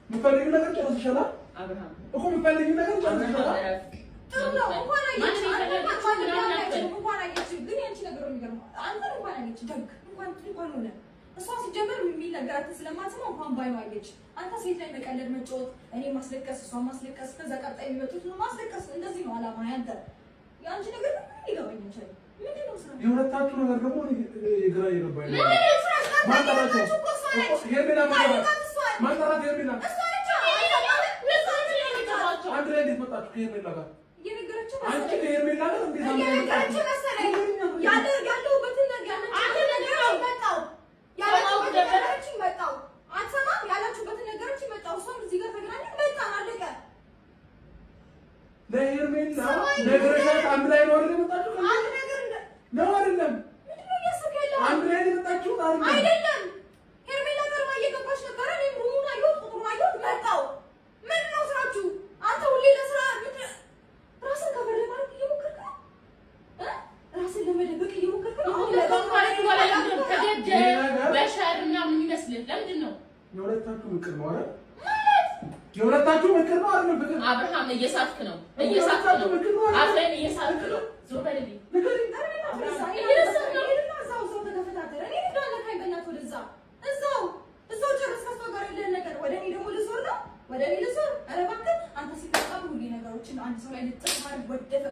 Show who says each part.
Speaker 1: የምትፈልጊው ነገር ጨርሰሻል እኮ፣ የምትፈልጊው ነገር ጨርሰሻል።
Speaker 2: ጥሩ ነው። እንኳን አየች፣ እንኳን አየች። ግን ያንቺ ነገር ነው የሚገርመው። አንተን እንኳን አየች፣ ደግ እንኳን ሆነ። እሷ ሲጀመር የሚነገራትን ስለማትሰማ እንኳን ባይኗ አየች። አንተ ሴት ላይ መቀለድ፣ መጫወት፣ እኔ ማስለቀስ፣ እሷ ማስለቀስ፣ ከዛ ቀጣይ የሚመጡት ነው ማስለቀስ። እንደዚህ ነው አላማ ያንተ። የአንቺ ነገር ምንም ሊገባኝ አልቻለም። ምንድን ነው ስራ?
Speaker 1: የሁለታችሁ ነገር ደግሞ ግራ እየገባኝ ነው። ማን ጠራት? ሄርሜላ አንድ ላይ እንዴት መጣችሁ ከሄርሜላ ጋር?
Speaker 2: እየነገረችው
Speaker 1: አንቺ ከሄርሜላ ጋር እንዴት አንድ ላይ
Speaker 2: እየነገረችው
Speaker 1: መጣችሁ?
Speaker 2: መሰለኝ ያለሁበትን መጣሁ፣ ያላችሁበትን ነገረችኝ መጣሁ። አትሰማም? ያላችሁበትን ነገረችኝ መጣሁ። እሷም እዚህ ጋር ተገናኘን፣ መጣን፣ አለቀ።
Speaker 1: ለሄርሜላ ነግረሻት አንድ ላይ ነው አይደል የመጣችሁት?
Speaker 2: አንድ ነገር
Speaker 1: ነው አይደለም?
Speaker 2: ምንድን ነው እያሰብክ ያለኸው?
Speaker 1: አንድ ላይ ነው የመጣችሁት አይደለም?
Speaker 2: አይደለም። ሄርሜላ ቀድማ እየገባች ነበረ። እኔም room ኡን አየሁት፣ ቁጥሩን አየሁት፣ መጣሁ። ምንድን ነው ስራችሁ? አንተ ሁሌ ለስራ ራስን cover ለማድረግ እየሞከርክ ነው እ ራስን ለመደበቅ እየሞከርክ ነው። አሁን
Speaker 3: ተገደል በሸር ምናምን የሚመስልህ ለምንድን ነው?
Speaker 1: የሁለታችሁ ምክር ነው አይደል? የሁለታችሁ ምክር ነው አይደለም? ፍቅር
Speaker 3: አብርሃም፣ እየሳትክ ነው፣ እየሳትክ ነው። አብረን እየሳትክ ነው። ዞር በልልኝ።